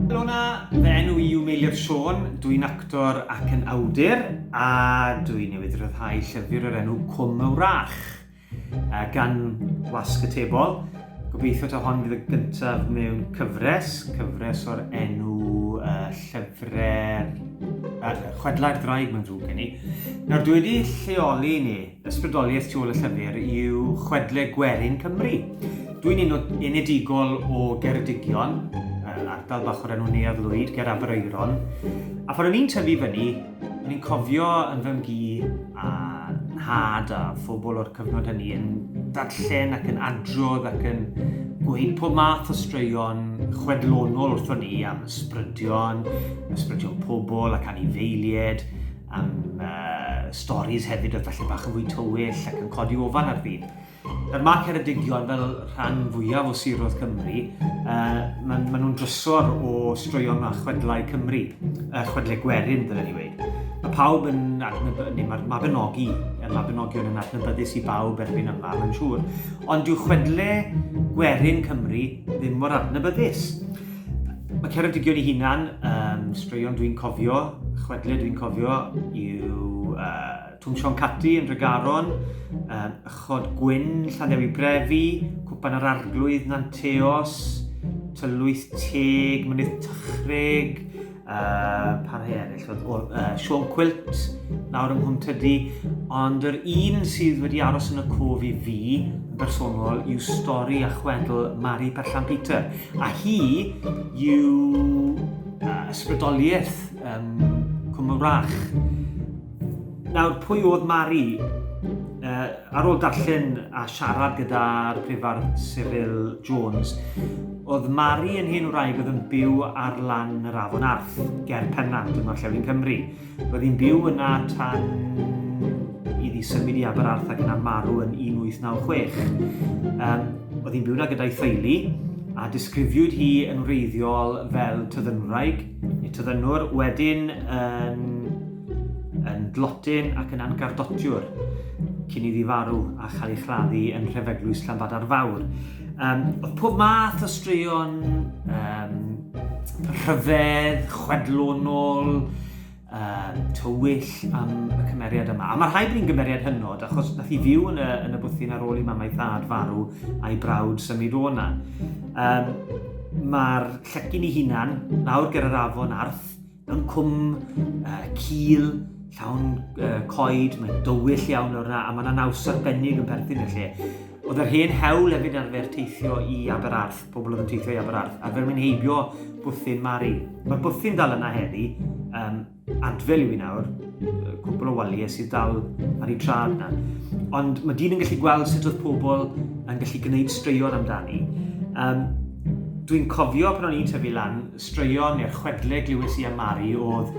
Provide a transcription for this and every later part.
Helo 'na, fy enw i yw Meilir Siôn, dwi'n actor ac yn awdur, a dwi newydd ryddhau llyfr o'r enw Cwm y Wrach. gan Wasg y Tebol. Gobeithio taw hon fydd y gyntaf mewn cyfres, cyfres o'r enw uh, llyfrau'r... Uh, chwedlau'r ddraig mae'n ddrwg gen i. Nawr dwi wedi lleoli ni, ysbrydoliaeth tu ôl y llyfr yw Chwedlau Gwerin Cymru. Dwi'n un o enedigol o Geredigion, ardal bach o'r enw Neuadd Lwyd ger Aberaeron. A phan o'n i'n tyfu fyny, O'n i'n cofio yn fy mgu a nhad a phobl o'r cyfnod hynny yn darllen ac yn adrodd ac yn gweud pob math o straeon chwedlonol wrthon ni am ysbrydion, ysbrydion pobl ac anifeiliaid, am uh, storis hefyd oedd falle bach yn fwy tywyll ac yn codi ofan ar ddyn. Nawr mae Ceredigion, fel rhan fwyaf o siroedd Cymru, uh, maen ma nhw'n drysor o straeon a chwedlau Cymru, uh, chwedlau gwerin, ddylen ni weud. Mae pawb yn adnab... neu mae'r Mabinogi, y Mabinogion yn adnabyddus i bawb erbyn yma, mae'n siŵr. Ond dyw chwedlau gwerin Cymru ddim mor adnabyddus. Mae Ceredigion ei hunan, um, straeon dwi'n cofio, chwedlau dwi'n cofio, yw uh, Twm Siôn Cati yn Nhregaron, um, Ychod Gwyn, Llanddewi Brefi, Cwpan yr Arglwydd, Nanteos, Tylwyth Teg, Mynydd Tychrig, uh, pa rhai eraill, oedd, o, uh, Siôn Cwilt, lawr yng Nghwm Tydu, ond yr un sydd wedi aros yn y cof i fi, yn bersonol, yw stori a chwedl Mari Perllan Peter. A hi yw uh, ysbrydoliaeth um, Cwm y Wrach. Nawr, pwy oedd Mari? Uh, ar ôl darllen a siarad gyda'r prifardd Cyril Jones, oedd Mari yn hen wraig oedd yn byw ar lan yr Afon Arth, ger Pennant yng Ngorllewin Cymru. Roedd hi'n byw yna tan iddi symud i Aberarth ac yna marw yn 1896. Um, oedd hi'n byw yna gyda'i theulu, a disgrifiwyd hi yn wreiddiol fel tyddynwraig, neu tyddynwr, wedyn yn yn dlotyn ac yn angardotiwr cyn iddi farw a chael ei chladdu yn Nhrefeglwys Llanfadar Fawr. Um, oedd pob math o straeon um, rhyfedd, chwedlonol, um, tywyll am y cymeriad yma. A mae rhaid bod hi'n gymeriad hynod, achos nath hi fyw yn y, yn y bwthyn ar ôl i mam a'i thad farw a'i brawd symud o na. Um, Mae'r llecyn ei hunan lawr ger yr afon Arth Mewn cwm uh, cul, llawn uh, coed, mae'n dywyll iawn o'r yna, a mae yna naws arbennig yn perthyn i'r lle. Oedd yr hen hewl hefyd arfer teithio i Aberarth, pobl oedd yn teithio i Aberarth, arfer mynd heibio bwthyn Mari. Mae'r bwthyn dal yna heddi, um, adfel yw i nawr, cwpl o waliau sydd dal ar ei trad na. Ond mae dyn yn gallu gweld sut oedd pobl yn gallu gwneud straeon amdani. Um, Dwi'n cofio pan o'n i'n tyfu lan, Straeon neu'r chwedle glywes i am Mari oedd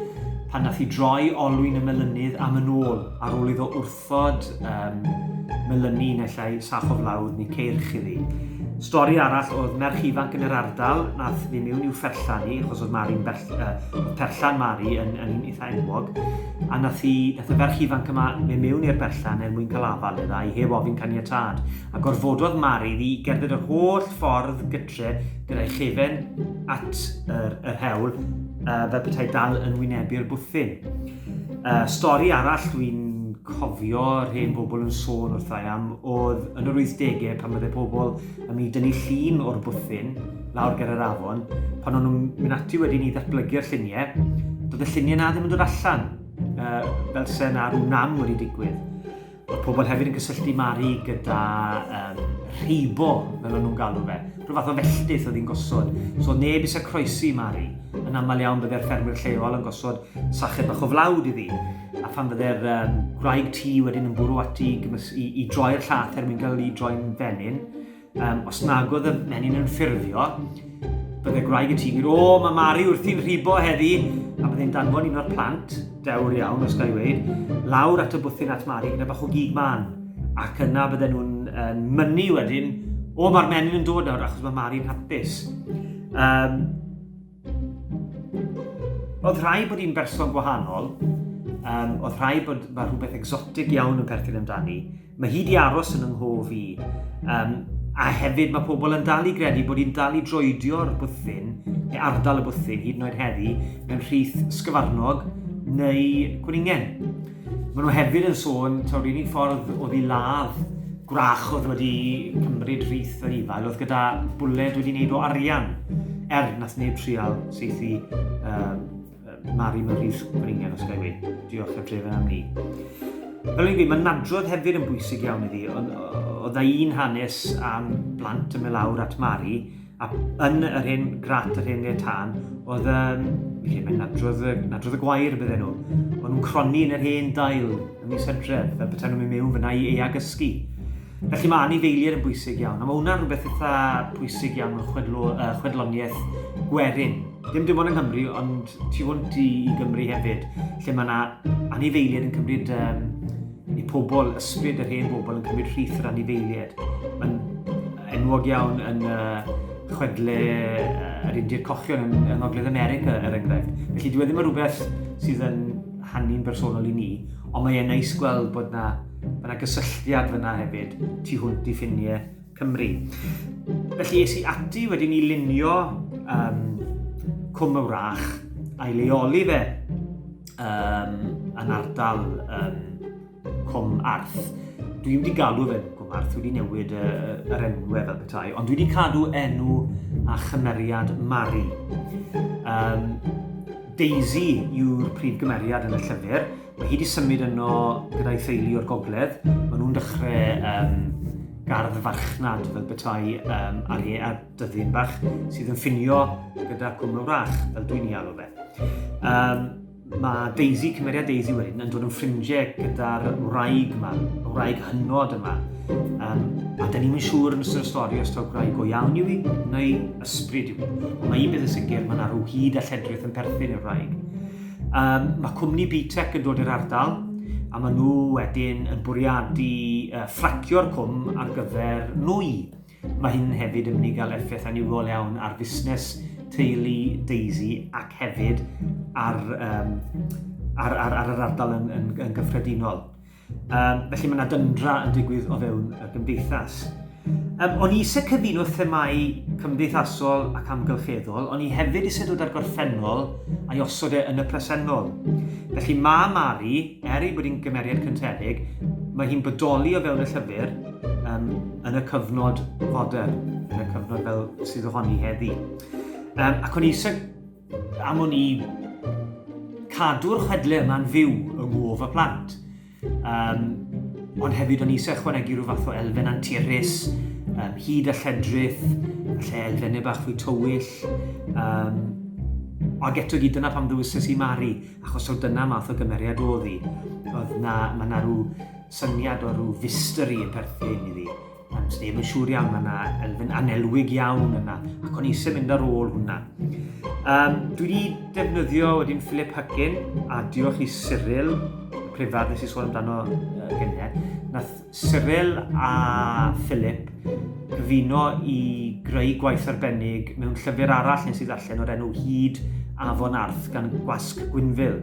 pan nath hi droi olwyn y melynydd am yn ôl ar ôl iddo wrthod um, melynu naill ai sach o flawd neu ceirch iddi. Stori arall oedd merch ifanc yn yr ardal nath fynd mewn i'w pherllan hi, achos oedd Mari'n bell, uh, oedd perllan Mari yn, yn un eitha enwog, a nath, hi, nath y ferch ifanc yma mynd mewn i'r berllan er mwyn cael afal idda, i heb ofyn caniatâd. A gorfododd Mari iddi gerdded yr holl ffordd gytre gyda'i chefen at yr, yr hewl, uh, fel petai dal yn wynebu'r bwthyn. Uh, stori arall dwi'n cofio yr hen bobl yn sôn wrthai am oedd yn yr 80au pan bydde pobl yn mynd i dynnu llun o'r bwthyn lawr ger yr afon, pan o'n nhw'n mynd ati wedyn i ddatblygu'r lluniau, doedd y lluniau na ddim yn dod allan, uh, fel se na rhyw nam wedi digwydd. Oedd pobl hefyd yn cysylltu Mari gyda um, rheibo, fel o'n nhw'n galw fe. Rhyw fath o felltith oedd hi'n gosod. So oedd neb eisiau croesi Mari. Yn aml iawn bydde'r ffermwyr lleol yn gosod sached bach o flawd iddi. A phan fydde'r um, gwraig tŷ wedyn yn bwrw ati i, i, i droi'r llath er mwyn gael ei droi'n fenyn, Um, os nag oedd y menyn yn ffurfio, bydde gwraig y tîm yn o, mae Mari wrthi'n rhibo heddi, a bydde'n danfon un o'r plant, dewr iawn, os ga i weud, lawr at y bwthyn at Mari gyda bach o gig man. Ac yna bydden nhw'n uh, mynnu wedyn, o, mae'r menyn yn dod nawr, achos mae Mari'n hapus. Um, oedd rhaid bod hi'n berson gwahanol, um, oedd rhaid bod mae rhywbeth exotic iawn yn perthyn amdani. Mae hi 'di aros yn 'y nghof i. Um, a hefyd mae pobl yn dal i gredu bod hi'n dal i droedio'r bwthyn, neu ardal y bwthyn, hyd yn oed heddi, mewn rhith sgyfarnog neu gwningen. Maen nhw hefyd yn sôn taw'r unig ffordd oedd i ladd gwrach oedd wedi cymryd rhith yr ifail oedd gyda bwled wedi wneud o arian, er nath neb trial saethu um, Mari mewn rhith gwningen os ga i weud. Diolch i'r drefn am ni. Fel i'n gweud, mae nadrodd hefyd yn bwysig iawn iddi. Oedd 'na un hanes am blant yn mynd lawr at Mari, a yn yr hen grat yr hen le tân, oedd, um, fi credu mae'n nadrodd, nadrodd y gwair bydden nhw. O'n nhw'n cronni yn yr hen dail ym mis Hydref, fel petai nhw'n mynd mewn fyna i eagysgu. Felly mae anifeiliaid yn bwysig iawn, a mae hwnna'n rhywbeth eitha pwysig iawn mewn chwedlo, chwedloniaeth gwerin. Ddim dim ond yng Nghymru, ond tu hwnt i, i Gymru hefyd, lle mae yna anifeiliaid yn cymryd um, i pobl, ysbryd yr hen bobl yn cymryd rhith yr anifeiliaid. Mae'n enwog iawn yn chwedle yr Indiaid Cochion yn, yng Ngogledd America, er enghraifft. Felly dyw e ddim yn rhywbeth sydd yn hannu'n bersonol i ni, ond mae e'n neis gweld bod na Mae yna gysylltiad fyna hefyd tu hwnt i ffiniau Cymru. Felly es i ati wedyn i lunio um, Cwm y Wrach a'i leoli fe um, yn ardal um, Cwm Arth. Dwi wedi galw fe Cwm Arth, wedi newid y, yr enwau fel petai, ond dwi wedi cadw enw a chymeriad Mari. Um, Daisy yw'r prif gymeriad yn y llyfr. Mae hi wedi symud yno gyda'i theulu o'r gogledd. Maen nhw'n dechrau um, gardd farchnad fel petai um, ar, he, ar dyddyn bach sydd yn ffinio gyda Cwm y Wrach, fel dwi'n ei alw fe. Um, mae Daisy, cymeriad Daisy wedyn, yn dod yn ffrindiau gyda'r wraig yma, y wraig hynod yma. Um, a da ni'n siŵr yn ystod y stori os taw gwraig go iawn yw hi, neu ysbryd yw hi. Ond mae un beth yn sicr, mae yna rhyw hyd a lledrith yn perthyn i'r wraig. Um, mae cwmni BTEC yn dod i'r ardal, a maen nhw wedyn yn bwriadu uh, ffracio'r cwm ar gyfer nwy. Mae hyn hefyd yn mynd i gael effaith anniwol iawn ar fusnes teulu Daisy ac hefyd ar, um, ar, ar, ar yr ardal yn, yn, yn gyffredinol. Um, felly mae yna dyndra yn digwydd o fewn y gymdeithas. Um, o'n i eisiau cyfuno themâu cymdeithasol ac amgylcheddol, o'n i hefyd eisiau dod â'r gorffennol a'i osod e yn y presennol. Felly mae Mari, er ei bod hi'n gymeriad cyntefig, mae hi'n bodoli o fewn y llyfr um, yn y cyfnod fodern, yn y cyfnod fel sydd ohoni heddi. Um, ac o'n i eisiau am o'n i cadw'r chwedle yma'n fyw yng nghof y plant. Um, ond hefyd o'n i eisiau ychwanegu rhyw fath o elfen anturus, um, hyd a lledrith, falle elfennau bach fwy tywyll. Um, ac eto gyd dyna pam ddewisais i Mari, achos o dyna math o gymeriad oedd hi. Oedd na, mae na rhyw syniad o rhyw mystery yn perthyn iddi. Ond sneb yn siŵr iawn, mae yna elfen anelwig iawn yna, ac o'n i eisiau mynd ar ôl hwnna. Um, dwi wedi defnyddio wedyn Philip Huckin, a diolch i Cyril, y prifardd nes i sôn amdano uh, gynnau, nath Cyril a Philip gyfuno i greu gwaith arbennig mewn llyfr arall nes i ddarllen o'r enw Hyd Afon Arth gan Gwasg Gwynfil.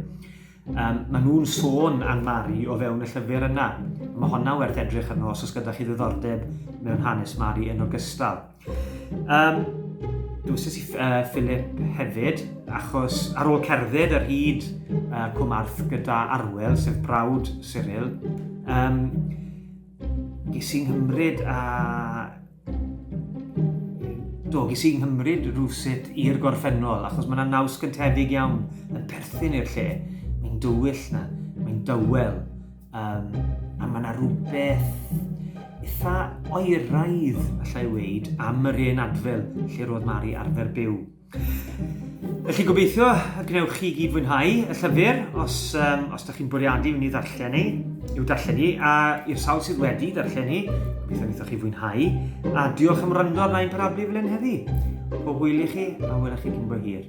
Um, maen nhw'n sôn am Mari o fewn y llyfr yna. Mae honna werth edrych arno os oes gyda chi ddiddordeb mewn hanes Mari yn ogystal. Um, Dewisais i uh, Philip hefyd, achos ar ôl cerdded ar hyd uh, Cwm Arth gyda Arwel, sef brawd Cyril, um, ges i'n nghymryd a Do, ges i nghymryd rhywsut i'r gorffennol, achos mae yna naws gyntefig iawn yn perthyn i'r lle. Mae'n dywyll na, mae'n dywel, um, a mae yna rhywbeth eitha oeraidd, allai weid, am yr hen adfel lle roedd Mari arfer byw. Felly gobeithio y gwnewch chi gyd fwynhau y llyfr os, um, os da chi'n bwriadu mynd i ddarllen ei, i'w darllen hi, a i'r sawl sydd wedi darllen hi, gobeithio wnaethoch chi fwynhau, a diolch am wrando ar Nain Parablu fel hyn heddi. Pob hwyl i chi, a welech chi cyn bo hir.